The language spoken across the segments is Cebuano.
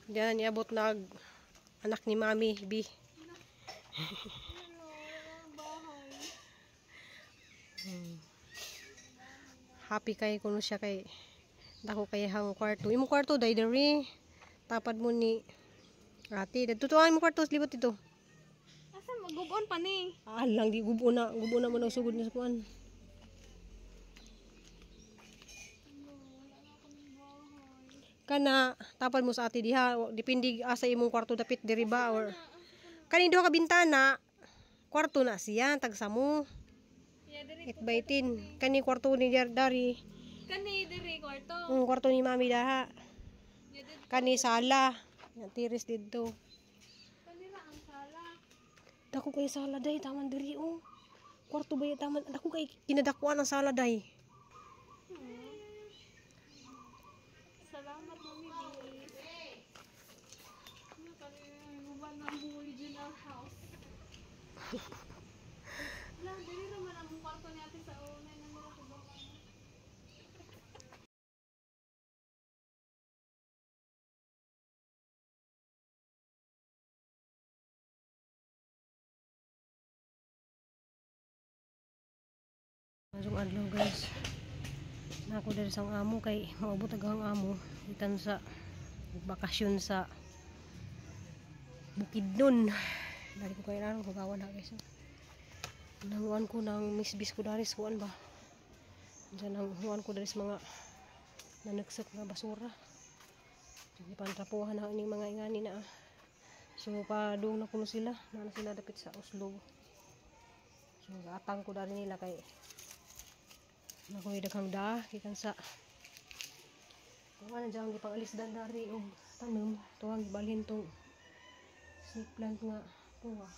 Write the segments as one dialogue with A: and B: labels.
A: Diyan niabot nag anak ni Mami B. Happy kay kuno siya kay dako kay hang kwarto. Imong kwarto day diri. Tapad mo ni ate. Dito ang imong kwarto libot dito.
B: Asa magubon pa ni?
A: Ah lang di gubo na mo na sugod ni sa kuan. Kana tapad mo sa ate diha, depende asa imong kwarto dapit diri ba or kaning duha ka bintana, kwarto na siya tagsa mo. 8 by 10. Kani kwarto ni dari.
B: Kani diri kwarto.
A: Ang kwarto ni Mami daha. Kani sala. Yang tiris didto.
B: Kani ra ang sala.
A: Dako kay sala day taman diri oh. Kwarto ba taman dako kay kinadakuan ang sala day.
B: Salamat Mami B. Original house. Wala, dili naman ang kwarto ni ate sa una.
A: Masong adlaw guys. Nako diri sang amo kay maabot ang amo gikan sa bakasyon sa Bukidnon. Dari ko kay naron hugawan na guys. Nanguan ko nang misbis ko dari sa kuan ba. Diyan ang huan ko dari sa mga nanagsak nga basura. Di pantrapuhan na ining mga ingani na. So padung na kuno sila, na sila dapit sa Oslo. So atang ko dari nila kay nakoy daghang da gikan sa kuan na diyang gipang-alisdan dari og tanom tuwang gibalhin tong snake plant nga puwa.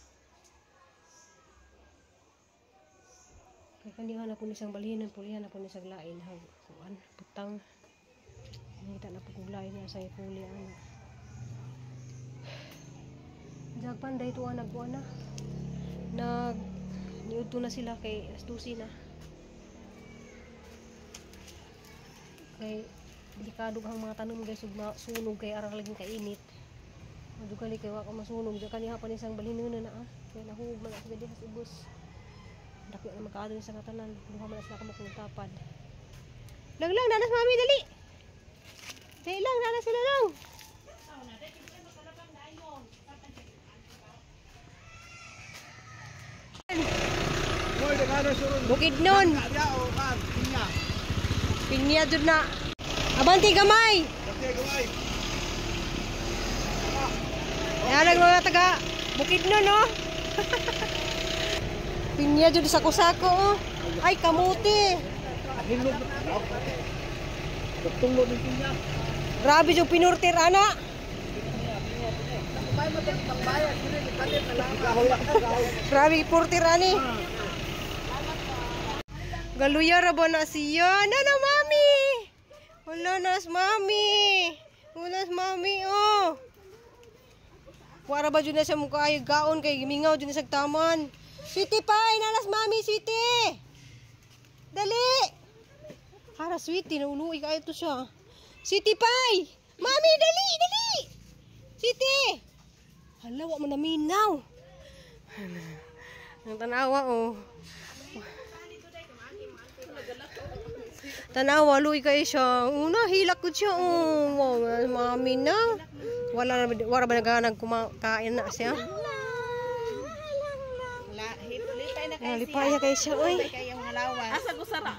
A: Kay kaniha na po ni siyang balhinan, pulihan na po ni siyang lain hag kuan butang. Nangita na po kong lain nga sa ipuli ana. Jagpan dahil tuwa nagkuan na. Nag niudto na sila kay alas 12 na. Kay delikado ang mga tanom guys ug masunog kay ara laging kainit. Madugali kay wa ka masunog diya kaniha pa ni siyang balhinan na ah. Kay nahug man ako diha sa ubos. Dako na makaadto sa katanan, duha man sila ka tapad. Lang lang nanas mami dali. Dali lang nanas sila lang. Bukidnon. Pinya jud na. Abanti gamay. Yan ang mga taga Bukidnon no. Pinya jud sa sako-sako oh. Ay kamuti. Grabe jud pinurtir ana. Grabe purtir ani. Galuya ra ba na siya? Nana mami. Wala na mami. Wala mami oh. Wara ba jud na siya mukha ay gaon kay gimingaw jud na sa taman. Sweetie pie, nanas mami, sweetie. Dali. Hara sweetie, nauluoy kayo to siya. Sweetie pie. Mami, dali, dali. Sweetie. Hala, wa man naminaw. Ang tanawa oh. Tanawa, luoy kayo siya. Una, hilak ko siya. Oh, wow, mami na. Wala wala ba naghanag kumakain na siya? Lipaya kay siya, oy.
C: Asa ko sara?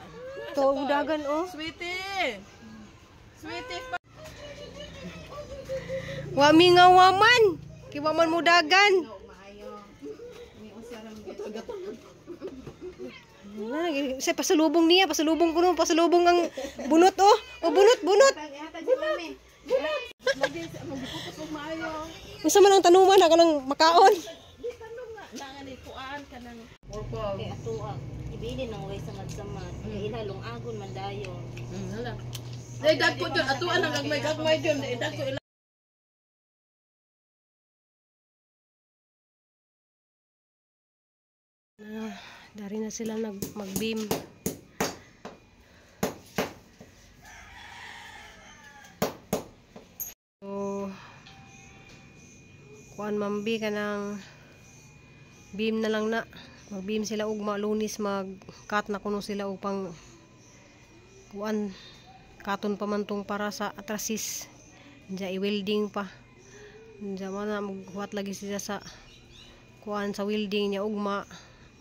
A: To udagan oh.
C: Sweetie. Sweetie.
A: Wa mingaw waman. Kiwa man mudagan. Sa pasalubong niya, pasalubong kuno, pasalubong ang bunot oh. Oh bunot, bunot. Unsa man ang tanuman na kanang makaon?
D: Kay ato ang ibilin ang way samad-samad. Kay ilalong agon man dayon.
C: Hala. Day dagko jud atuan ang gagmay-gagmay jud, day dagko ila.
A: Dari na sila mag-beam. So, Kuan mambi kanang beam na lang na. Mag-beam sila ugma Lunes, mag-cut na kuno sila upang kuan katon pa man tong para sa atrasis. Diya i-welding pa. Diya man na maghuwat lagi sila sa kuan sa welding niya ugma.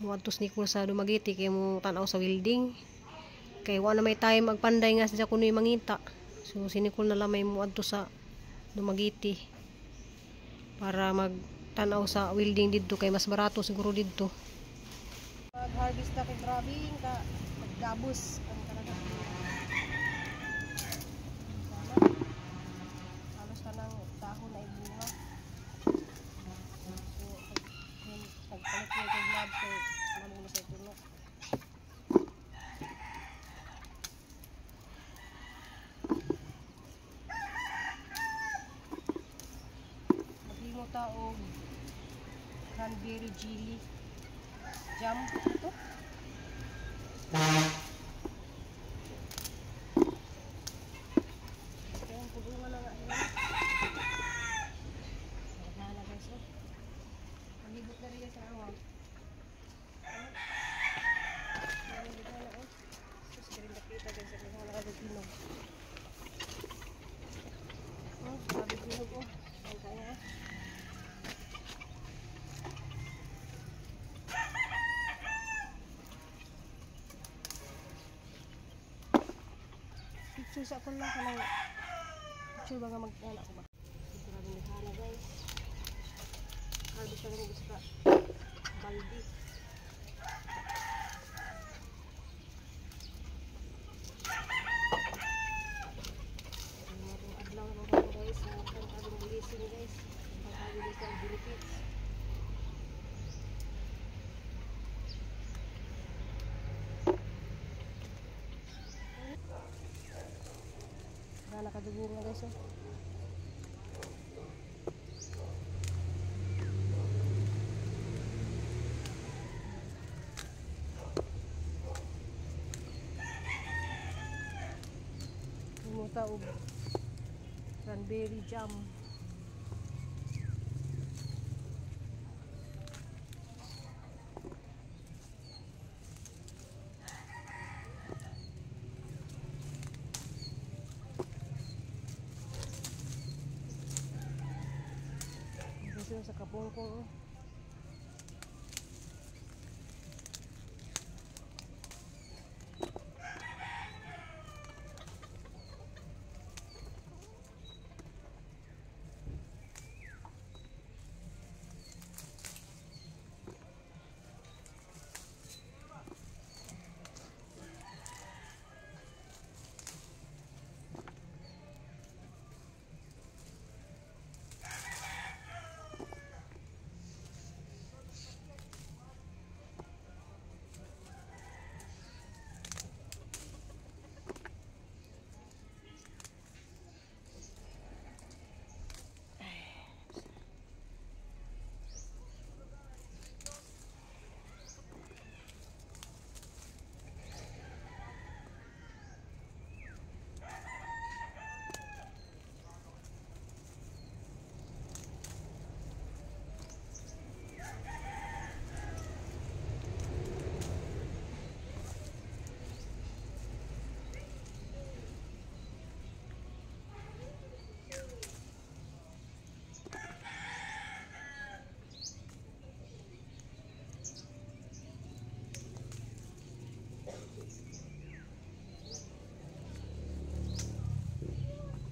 A: Muadtos ni ko sa Dumaguete kay mo tan-aw sa welding. Kay wa na may time magpanday nga siya kunoy mangita. So si Nicole na lang may muadto sa Dumaguete para magtan-aw sa welding didto kay mas barato siguro didto. Mag-harvest na kay grabing ka magdabos ang talaga. Halos tanang dahon na ibunga. So pagpalit ko yung gloves kay mamuna sa tulok. Maghimo ta og cranberry jelly jam ito. Kaya pulungan na nga yun. Naghala guys oh. Palibot na rin sa awa. Sus, galing nakita guys. Naghala ka hinog. Oh, grabe hinog oh. Ang kaya oh. Picture sa ako lang kanang picture ba nga mag-ana ko ba? Grabe naghala guys. Harvest na rin sa baldi. Adlaw na mga guys, ang aming blessing guys. Ang aming guys ang benefits. Wala nakadugo nga guys oh. Himuta og cranberry jam. Dito sa kapungkong oh.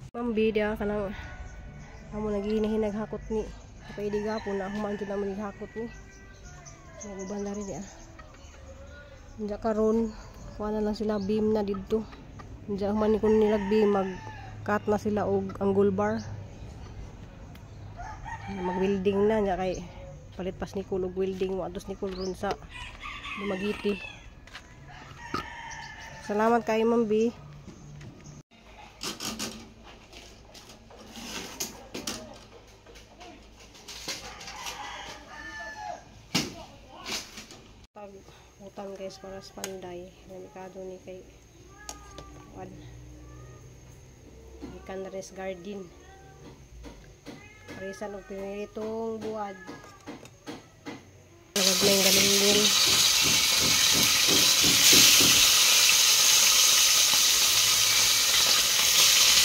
A: Mambida kanang amo nagihinahin naghakot ni kapaidi gapon na human jud namo naghakot ni naguban na rin ya. Unja karon kuha na lang sila beam na didto. Unja human ni kun nilag beam mag cut na sila og angle bar. Mag welding na nya kay palit pas ni og welding mo atos ni ron sa Dumaguete. Salamat kay Ma'am B. Utang guys para sa panday delikado ni kay wan ikan res garden. Parisan og pinitong buwad. Nagagmay galunggong.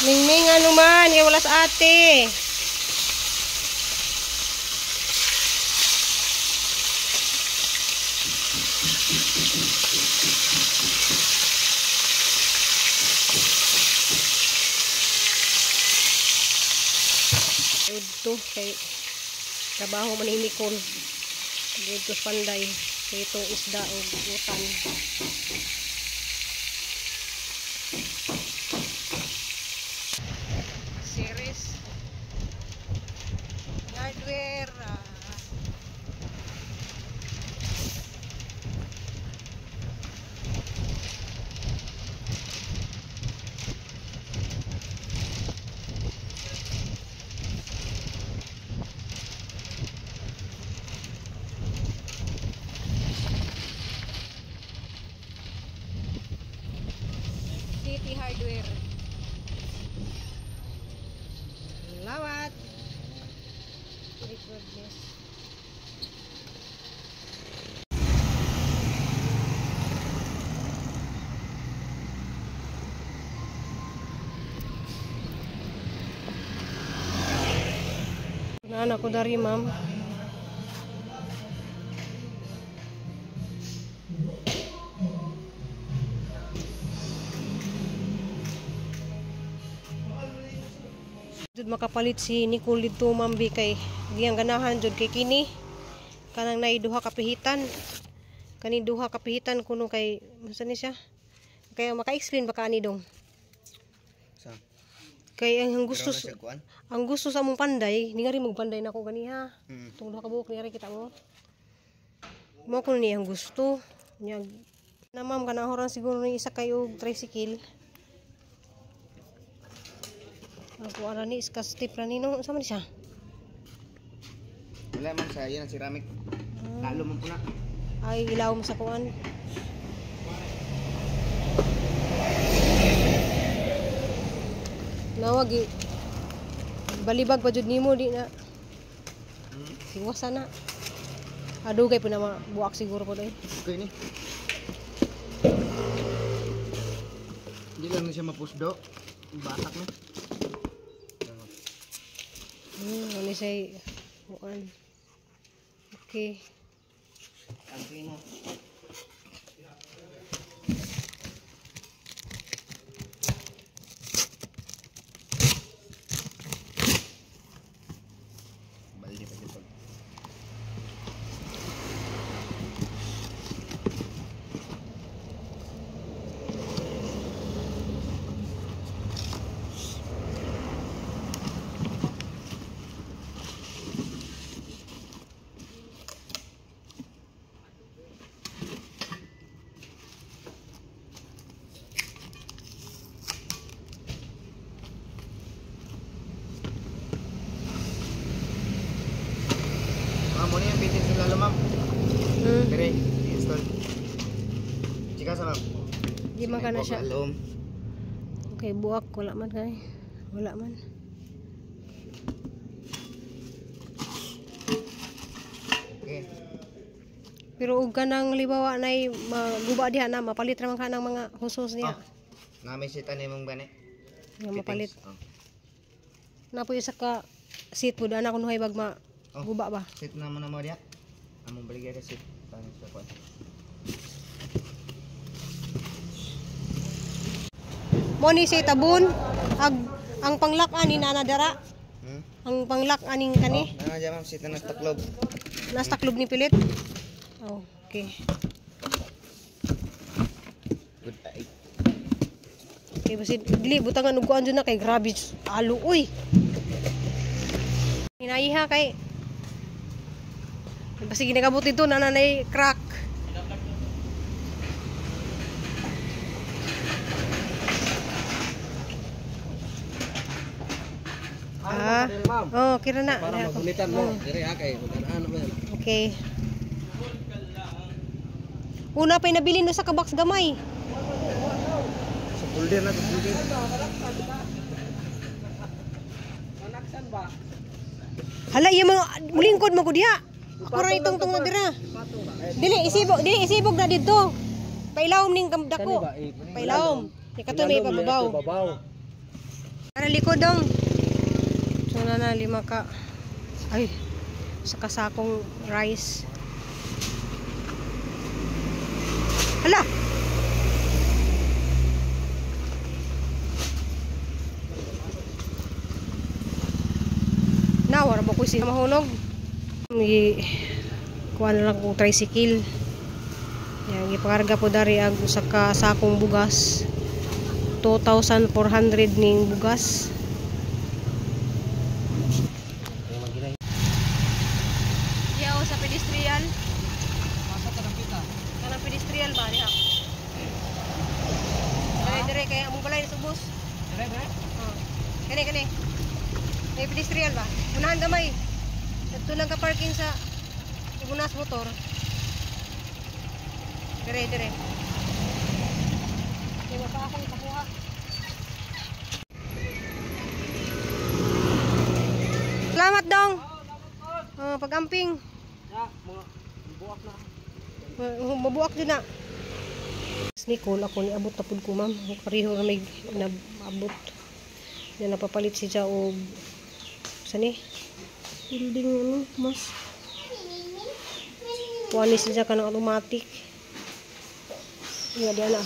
A: Mingming ano man, kaya wala sa ate. Udto kay trabaho man ni Nicole. Udto sa Panday kay itong isda og utan. Series hardware City Hardware. Lawat. My goodness. Nana ko dari, ma'am. Jud makapalit si Nicole didto, ma'am, bi kay giyang ganahan jud kay kini kanang nay duha ka pihitan. Kani duha ka pihitan kuno kay unsa ni siya? Kaya maka-explain ba ka ani dong?
E: Sa?
A: Kay ang gusto
E: Pero na siya kuan?
A: ang gusto sa among panday, ni nga rin magpanday na ako ganiha.
E: Mm.
A: Itong duha ka buok ni kita mo. Mo kuno ni ang gusto. Nya na ma'am kana horan siguro ni isa kay og tricycle. Ang kuan ra ni iska step ra ni no, unsa man ni siya?
E: Wala man sa yan ang ceramic. Lalo man po na.
A: Ay ilawom sa kuan. Nawag balibag pa jud nimo di na. Siwasan na. Adugay po na buak siguro po dai.
E: Okay ni. Hindi lang na siya mapusdo. Batak na.
A: Ano siya kuan. Okay.
E: Ang mo. Balde pa dito. Ma'am, muna yung bitin sa lalo, ma'am. Dire, install. Chika sa ma'am.
A: Di man ka na siya.
E: Alom.
A: Okay, buak wala man kay. Wala man.
E: Okay.
A: Pero og kanang libawa nay maguba diha na mapalit ra man ka ng mga husos niya.
E: Oh, nami si tanim mong gani.
A: Nga mapalit.
E: Oh.
A: Na po isa ka seat po ana kuno hay bag ma
E: Oh.
A: guba ba.
E: Sit na mo na mo diya. Among baligya ka sit. Paano sa kuan?
A: Mo ni si tabon ag ang panglak ani na dara.
E: Hmm?
A: Ang panglak aning kani.
E: Oh, na diya ma'am, sit na sa taklob.
A: Nasa taklob ni pilit. Oh, okay.
E: Good eye.
A: Okay, basin dili butangan og kuan jud na kay grabe alo uy. Hinaiha kay basig ginagabot dito na nanay crack. Ah. Oh, kira na.
F: Para magunitan mo. Dire ha kay ano ba yan?
A: Okay. Una pa nabili no sa kabox gamay.
E: Sa folder na, sa folder.
F: Manaksan ba?
A: Hala, iya mga mulingkod mo ko diha. Ako ra itong tong na dira. Dili isibog na didto. Pailawom ning dako. Pailawom. Ni kato may pababaw. Para likod dong. So na 5 ka. Ay, sa kasakong rice. Hala. Na wala ba ko si mahulog. Kuha na lang kong tricycle. Yan, gipakarga po dari ang usa ka sakong bugas. 2,400 ning bugas. Diya sa pedestrian. Kanang pedestrian ba diha? Dire kaya among balay sa ubos. Dire dire. Oh. Kani kani. May pedestrian ba? Unahan gamay. Dito lang ka parking sa Ibunas motor. Dire dire. Kaya pa akong ipakuha. Salamat dong. Oh, pag-amping.
F: Ya, mga buak na.
A: Mabuak din na. Nicole, ako ni abot na pud ko ma'am. Pareho ra may nabot. Yan napapalit siya og sani? Building ano, mas. Kuha ni siya kanang automatic. Iya diya na.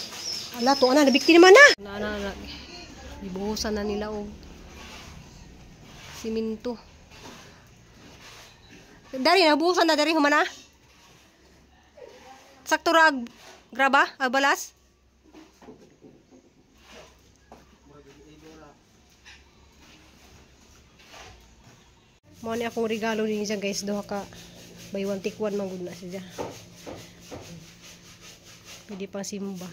A: Ala to ana nabikti naman na. Na. Gibuhusan na nila og simento. Dari nabuhusan na dari humana. Sakto ra ag graba, ag balas. Mo ni akong regalo din siya guys, duha ka buy one take one man gud na siya. Pwede pa simba.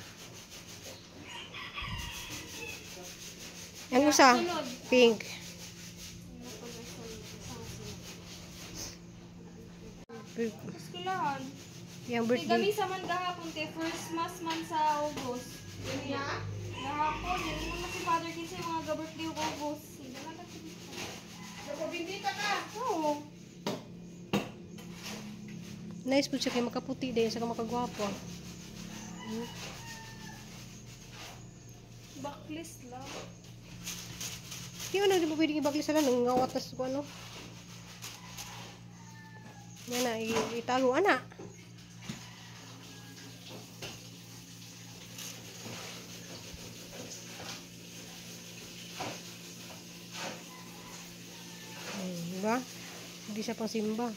A: Ang usa pink.
B: Eskwelahan.
A: Yang birthday.
B: Gamisa man gahapon kay first mass man sa August. Niya? Gahapon, yan mo si Father kinsa yung mga ga-birthday og August. Sige lang ka.
C: Nagpabindita ka.
B: Oo.
A: Nice po siya kay makaputi din sa makagwapo.
B: Backlist lang.
A: Di ano, di mo pwedeng ibaglis lang nang ngawat na sa ano. Yan na, italo ana. Diba? Hindi siya pang simba.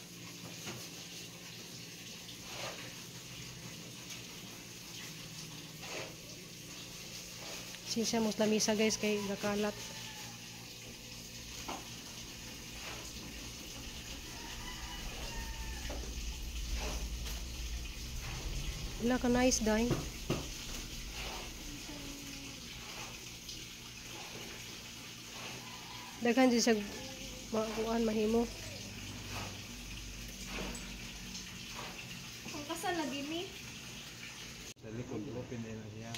A: Siya mo sa lamisa guys kay nakalat. Wala ka nice day. Daghan din siya makuan mahimo.
B: Ang kasal lagi ni.
F: Sa likod, open din na siya.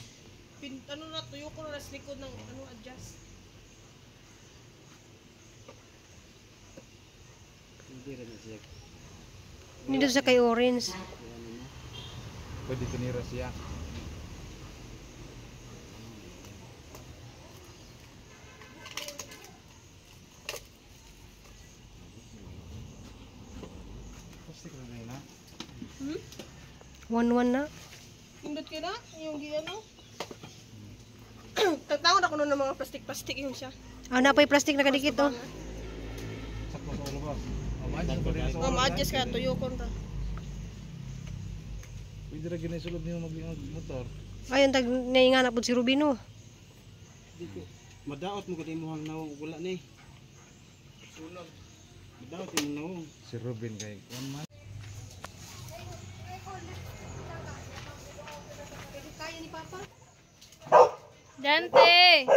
C: Ano na tuyo ko na sa likod ng ano adjust.
F: Hindi rin siya.
A: Nindot siya kay orange.
F: Pwede tinira siya. Plastic na din na.
A: 1-1 na.
C: Indot ka na yung gi ano. Tagtawon ako noon ng mga plastic-plastic yun siya.
A: Ah, napay plastic na kadikit oh.
F: Sakto sa ulo boss. Oh,
C: Oh, ma-adjust ka tuyo ko ra.
F: Pwede ra gini sulod nimo mag motor.
A: Ayun tag nainga na pud si Rubino.
E: Madaot mo gud imong nawong wala ni. Sunog. Madaot imong nawong.
F: Si Ruben kay kuan man.
B: Dante!